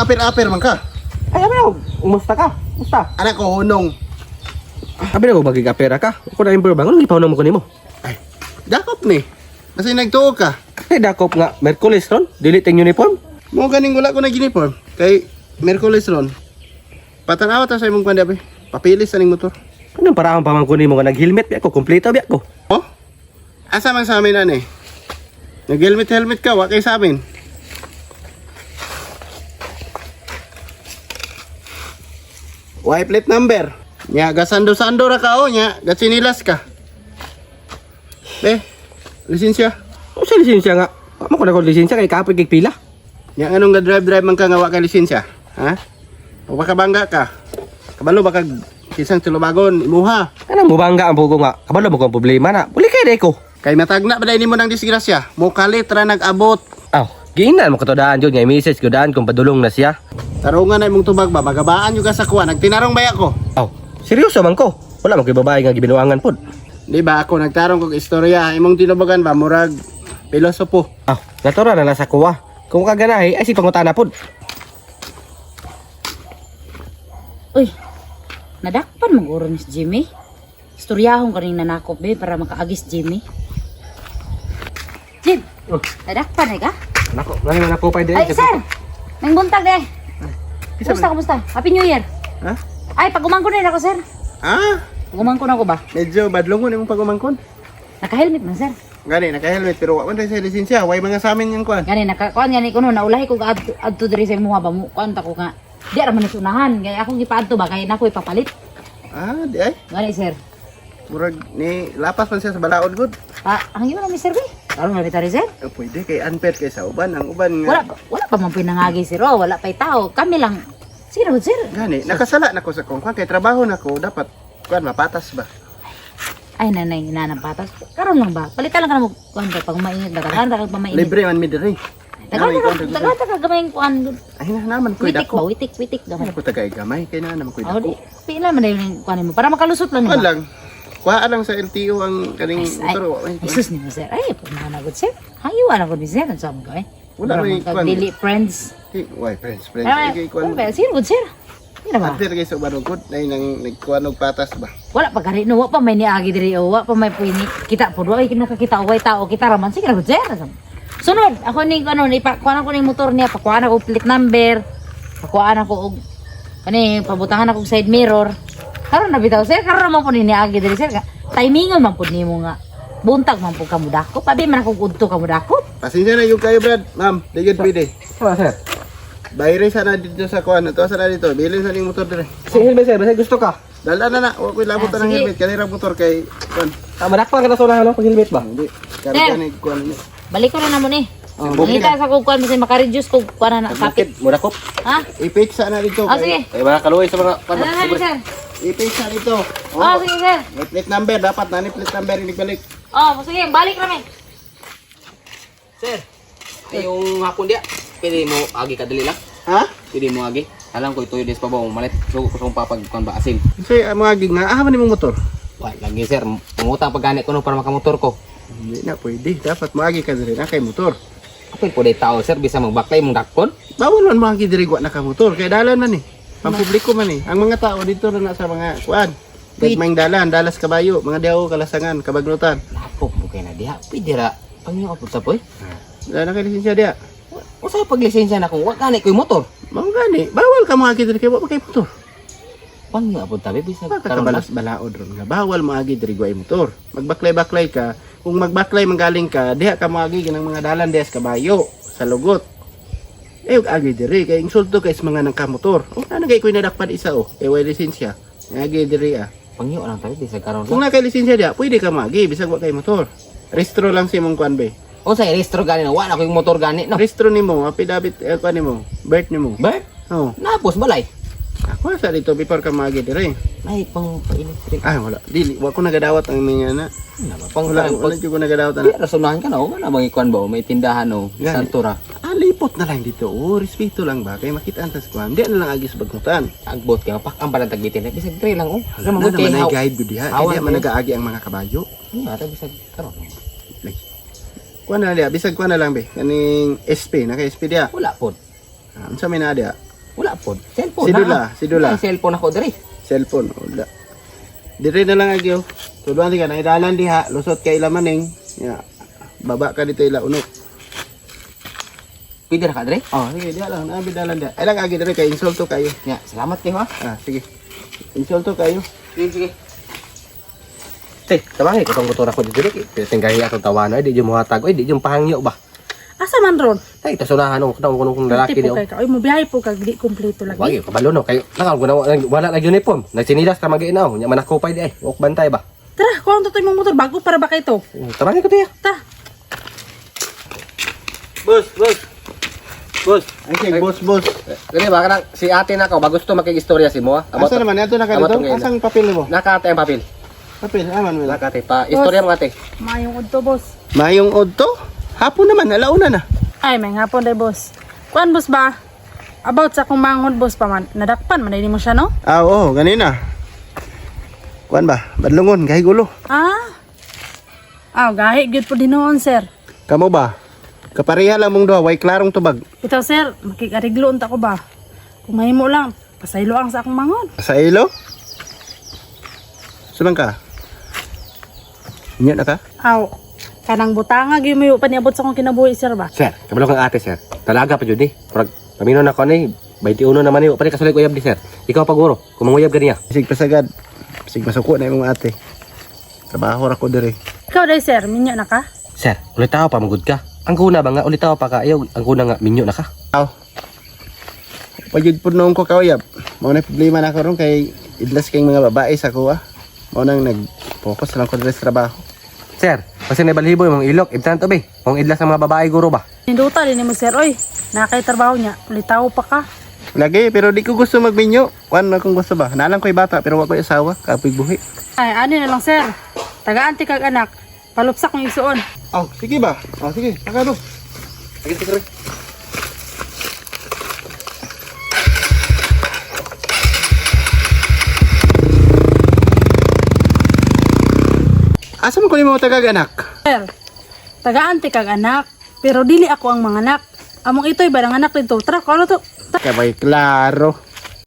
Apir-apir man ka. Ay, abi na, umusta ka? Umusta? Anak ko hunong. Abi na ko bagig-apera ka. Ako na improve ba? Anong gipahunong mo ko nimo? Ay, dakop ni. Kasi nagtuo ka. Ay, dakop nga. Merkulis ron. Delete ang uniform. Mo ganing wala ko nag uniform. Kay Merkulis ron. Patanawa ta sa imong kwan be. Papilis sa ning motor. Anong paraan pa man ko nimo nga nag-helmet biya ko, kompleto biya ko. Oh? Asa man sa amin ani? Nag-helmet helmet ka, wa kay sa amin. Why plate number? Nya gasando-sando ra ka o nya, gatsinilas ka. Be, lisensya. Unsa lisensya nga? Wa man ko na ko lisensya kay kapoy kay pila. Nya anong ga drive-drive man ka nga wa kay lisensya? Ha? O baka bangga ka. Kabalo baka kisang tulubagon imuha. Kanang mubangga ang bugo nga. Kabalo mo kong problema na. Uli kay deko. Kay matagna ba nimo ng disgrasya? Mo kalit ra nag-abot. Aw, giinan mo katodaan jud nga message ko daan kung padulong na siya. Tarungan na imong tubag ba magabaan yung ka sa kuha nagtinarong baya ko. Aw, seryoso man ko. Wala man koy babae nga gibinuangan pod. Di ba ako nagtarong kog istorya imong tinubagan ba murag pilosopo. Aw, natural na lang sa kuwa. Kung kaganahi ay si pangutana pod. Uy, nadakpan maguro ni si Jimmy. Istoryahon ka rin nanakop be para makaagis Jimmy. Jim, Oh. nadakpan ay ka? Nako, ngani man ako pa Ay, sir! Nang buntag de. Kumusta, kumusta? Happy New Year! Ha? Ay, pagumangko na rin ako, sir. Ah, Pagumangko na ako ba? medyo badlongon imong pagumangkon. Naka-helmet man, sir. Gani naka-helmet pero wa man tay sa lisensya, way mga sa amin yung kuan. Gani, naka, kuan gani ko no, naulahi ko adto diri sa imuha ba mo, kuan ta ko nga. Di ra man ni sunahan, kaya akong gipaadto ba, kaya nako ipapalit. Ah, di ay. Gani, sir. Murag ni lapas man siya sa balaod gud. Pa, ang na mi sir, be. Karon na bitari, sir. Oh, pwede kay unfair kay sa uban ang uban nga. Wala, wala pa man pinangagi sir, oh, wala pa'y tao. Kami lang. Sige na, sir. Gani nakasala nako sa kong kuan kay trabaho nako dapat kuan mapatas ba. Ay, nanay, nanang patas. Karon lang ba? Palitan lang ka na mo, kuan ba, pag mainit ba? Tagaan ka pamainit. Libre man mi diri. Tagaan ka, tagaan ka gamay yung kuan. Ay na naman koy Witik ba? dako. Witik, witik gamay. Ano ko tagay gamay kay na naman koy Oh, dako. di. Pila man yung kuan mo. Para makalusot lang Kuan ba? lang. Kuhaan lang sa LTO ang kaning Ay, motor. Wa may ay, sus ni mo, sir. Ay, pumana na sir. Hayuan ako ni sir. Ang sabi ko, eh. Wala Mura may man kag kuan. Dili friends. Di, Why friends friends. Ay, Ay, kuan. wala ba? Sir, good sir. Di na ba? Unfair kay sa uban gud nay nang nagkuan og patas ba. Wala pa gani no, wa pa may niagi diri o wa pa may puini. Kita po wa nakakita way tao kita raman sige ra gud sir. Sunod ako ning ano ni pakuan ako ning motor niya, pakuan ako og plate number, pakuan ako og kani pabutangan ako og side mirror. Karon na bitaw sir, karon man po ni niagi diri sir. Timingon man pud nimo nga. Buntag man pud kamo dako, pabi man ako udto kamo dako. Pasensya na yung kayo Brad. Ma'am, di gyud pwede. Sama sir. Bayre sana dito sa kuan. Ato sa na dito. Bilin sa ning motor dire. Si helmet sir, basta gusto ka. Dala na na. Wa koy labot Ah, na ng sige. helmet kanira motor kay kuan. Ah, madakpan ka na sa unahan no, pag helmet ba? Hindi. Sir. Karga ni kuan ni. Balik ko na namo ni. Oh, Mangita sa kog kuan bisan maka-reduce kog kuan na na kapit. Mura ko. Ha? I-fix sana dito. Ah, sige. Kay mga kaluoy sa mga kuan. Ano na sir? I-fix sana dito. Oh, sige sir. May plate number dapat na ni plate number balik. Oh, sige, balik rami. Sir, ay yung hapon dia, pwede mo agi ka dali lang. Ha? Pwede mo agi. Alam ko ito yung des pa ba, malit. So, ko papag kuan ba asin. Kasi ang mga gig nga ah man imong motor. Wa lagi sir, mangutang pag gani ko no para makamotor ko. Hindi na pwede. Dapat maagi ka diri na kay motor. Apil po day tao sir, bisa magbaklay mong dakpon. Bawal man maagi diri wa na ka motor kay dalan man eh. Pampubliko man eh. Ang mga tao dito na na sa mga kuan. Gagmayng dalan, dalas kabayo, mga diaw, kalasangan, kabaglutan. Lapok mo kay na diha. Pwede ra pangyo ka pud sa poy. Wala na kay lisensya diya. Usa pag lisensya na kung wa gani ko'y motor. Mao gani, bawal ka maagi diri kay wa pa kay motor. Pangyo pud tabi bisa Baka karon lang. kabalas balaod ron nga bawal maagi diri wa motor. Magbaklay-baklay ka, kung magbaklay manggaling ka, diha ka maagi ganang mga dalan diha sa kabayo, sa lugot. Eh, ug agi diri kay insulto kay sa mga nangkamotor. O ano kay koy nadakpan isa oh, kay way lisensya. Agi diri ah. Pangyo lang tabi bisa karon Kung lang. na kay lisensya diha, pwede ka maagi bisag wa kay motor. Restro lang si imong kuan be. Unsa rehistro gani no? Wa na ko'y motor gani no. Restro nimo, affidavit eh, kuan nimo, birth nimo. Bert, Oh, napos balay. ako sa dito before ka maagi diri. Ay pang pa-electric. Ay wala, dili wa ko nagadawat ang mga na. Ano ba? Pang Wala, pang wala jud ko nagadawat Di, ana. rasunahan ka na, o wala bang ikuan ba? O, may tindahan o, Gani. santo ra. Ah, lipot na lang dito. Oh, respeto lang ba kay makita ang tas kuan. Di na lang agis bagnutan. Agbot kay mapak ang palang tagbitin. Bisag dre lang o. Wala na naman ay guide gud diha. Kay Hawan diha man kayo. nagaagi ang mga kabayo. Ano ata bisag karon. Kuan na diha, bisag kuan na lang be. Kaning SP, naka SP diha. Wala pod. Ah, unsa may naa diha? Wala pod. Cellphone. Sidula, na. sidula. Ay, cellphone ako diri. Cellphone, wala. Dire na lang agyo. Tuduan ka na idalan diha, lusot kay ila maning. Ya. Baba ka dito ila unok. Pwede ra ka diri? Oh, sige, diha lang, naabi dalan diha. Ay lang agi dire kay insulto kayo. Ya, salamat kayo ha. Ah, sige. Insulto kayo. Sige, sige. Te, tabangi ko tong motor ako dito. Tinggahi atong tawanan, ay di jud mohatag, ay di jud pahangyo ba. Asa man ron? Ay, tasunahan ko kung kung lalaki Tipo niyo. kay ka. Oy, mobiyahe po kag di kumpleto lagi. Wagi kabalo no kayo. Nakaw ko na wala na uniform. Nagsinilas ta magiinaw, nya man ako pa di ay. Ok bantay ba. Tara, kuha ang totoy mong motor bago para ba kay to? Tabangi ko tiya. Tara. Boss, boss. Boss, ay sige, boss, boss. Dili ba kanang si ate na ko ba gusto makig-istorya si mo? ah? Asa naman ato na ka About dito? tong ngayon. Asang papel mo? Nakaate ang papel. Papel, aman mo. Nakaate pa istorya mo ate. Maayong udto, boss. Mayong odto? Hapon naman, alauna na. Ay, may hapon day, boss. Kuan boss ba? About sa akong manghod, boss pa man. Nadakpan man mo siya, no? Ah, oo, ganina. Kuan ba? Badlungon, gahi gulo. Ah. Ah, gahi gyud po dinuon, sir. Kamo ba? Kapareha lang mong duha, way klarong tubag. Ito, sir, makig-ariglo unta ko ba? Kung mahimo lang, pasaylo ang sa akong manghod. Sa ilo? Suman ka? Inyo na ka? Aw, kanang butanga gyud mayo pa niabot sa akong kinabuhi, sir ba? Sir, kabalo kang ate sir. Talaga pa jud ni. Murag pamino na ko ni 21 naman ni. Pare kasulay ko uyab ni sir. Ikaw paguro, kung manguyab ganiya. Sig pasagad. Sig masuko na imong ate. Trabaho ra ko diri. Ikaw day, sir, minyo na ka? Sir, ulitaw pa magud ka. Ang kuna ba nga ulitaw pa ka ayaw, ang kuna nga minyo na ka. Aw. Pagid pud noong ko kauyab. Mao na problema na karon kay idlas kay mga babae sa kuha. Mao nang nag-focus lang ko diri sa trabaho. Sir, kasi nabalhibo yung mga ilok, ibtan to be. Kung idlas ang mga babae guro ba? Ninduta din mo, sir, oy. Nakay trabaho niya, ulitaw pa ka. Lagi, pero di ko gusto magminyo. Kuan na kung gusto ba. Naalang ko'y bata, pero wa ko'y asawa. Kapoy buhi. Ay, ano na lang, sir. Tagaan ti kag anak. Palupsak kong isuon. Oh, sige ba? Oh, sige. Taka do. Sige, sir. Asa man ko nimo tagag anak? Sir, tagaan ti kag anak. Pero dili ako ang mga anak. Among ito'y barang anak dito. Tara, kuno to. Tara. Kabay klaro.